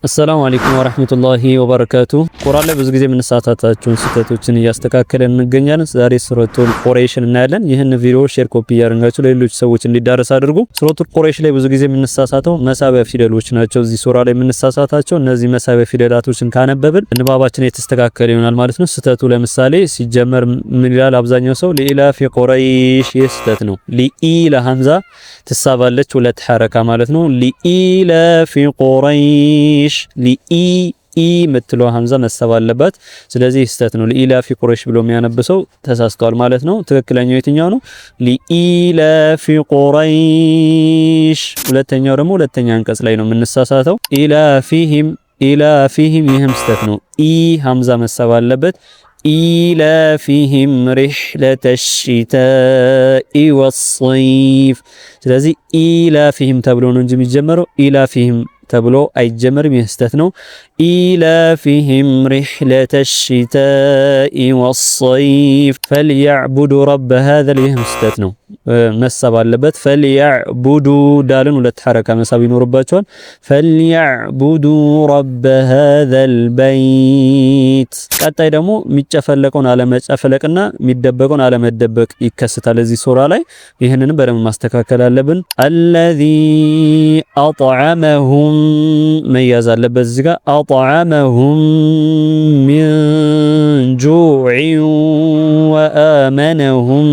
السلام عليكم ورحمة الله وبركاته። ቁርአን ላይ ብዙ ጊዜ የምንሳሳታቸውን ስህተቶችን እያስተካከለን እንገኛለን። ዛሬ ሱረቱል ቁረይሽን እናያለን። ይህን ቪዲዮ share፣ copy እያደረጋችሁ ለሌሎች ሰዎች እንዲዳረስ አድርጉ። ሱረቱል ቁረይሽ ላይ ብዙ ጊዜ የምንሳሳተው መሳቢያ ፊደሎች ናቸው። እዚህ ሱራ ላይ የምንሳሳታቸው እነዚህ መሳቢያ ፊደላቶችን ካነበብን ንባባችን የተስተካከለ ይሆናል ማለት ነው። ስህተቱ ለምሳሌ ሲጀመር ምን ይላል አብዛኛው ሰው? لإيلاف قريش። ይህ ስህተት ነው። ሊኢ ለሐምዛ ትሳባለች ሁለት ሐረካ ማለት ነው። لإيلاف قريش፣ ሊኢ ኢ የምትለው ሀምዛ መሳብ አለባት። ስለዚህ ስህተት ነው። لإيلاف قريش ብሎ የሚያነብሰው ተሳስተዋል ማለት ነው። ትክክለኛው የትኛው ነው? لإيلاف قريش። ሁለተኛው ደግሞ ሁለተኛ አንቀጽ ላይ ነው የምንሳሳተው። إيلافهم إيلافهم፣ ይህም ስህተት ነው። ኢ ሀምዛ መሳብ አለበት። إيلافهم رحلة الشتاء والصيف። ስለዚህ إيلافهم ተብሎ ነው እንጂ የሚጀመረው ኢላፊህም ተብሎ አይጀመርም። ይህ ስህተት ነው። إيلافهم رحلة الشتاء والصيف فليعبدوا رب هذا፣ ይህም ስህተት ነው፣ መሳብ አለበት። فليعبدوا ዳልን ሁለት ሐረካ መሳብ ይኖርባቸዋል። فليعبدوا رب هذا البيت። ቀጣይ ደግሞ የሚጨፈለቀውን አለመጨፈለቅና የሚደበቀውን አለመደበቅ ይከሰታል እዚህ ሱራ ላይ። ይህንንም በደንብ ማስተካከል አለብን። الذي أطعمهم መያዝ አለበት እዚህ ጋር፣ أطعمهم من جوع وآمنهم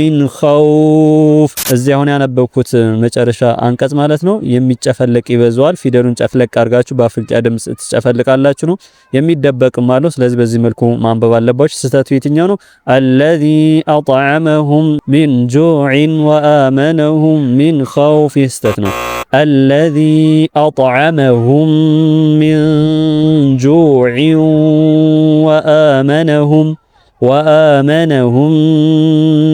من خوف። እዚህ አሁን ያነበብኩት መጨረሻ አንቀጽ ማለት ነው። የሚጨፈለቅ ይበዛዋል። ፊደሉን ጨፍለቅ አድርጋችሁ በአፍንጫ ድምጽ ትጨፈልቃላችሁ ነው። የሚደበቅም አለው። ስለዚህ በዚህ መልኩ ማንበብ አለባችሁ። ስህተቱ የትኛው ነው? الذي أطعمهم من جوع وآمنهم من خوف ስህተት ነው። الذي أطعمهم من جوع وآمنهم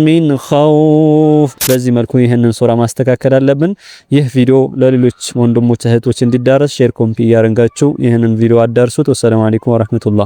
من خوف። በዚህ መልኩ ይህንን ሱራ ማስተካከል አለብን። ይህ ቪዲዮ ለሌሎች ወንድሞች እህቶች እንዲዳረስ share፣ copy እያደረጋችሁ ይህንን ቪዲዮ አዳርሱት። والسلام عليكم ورحمة الله።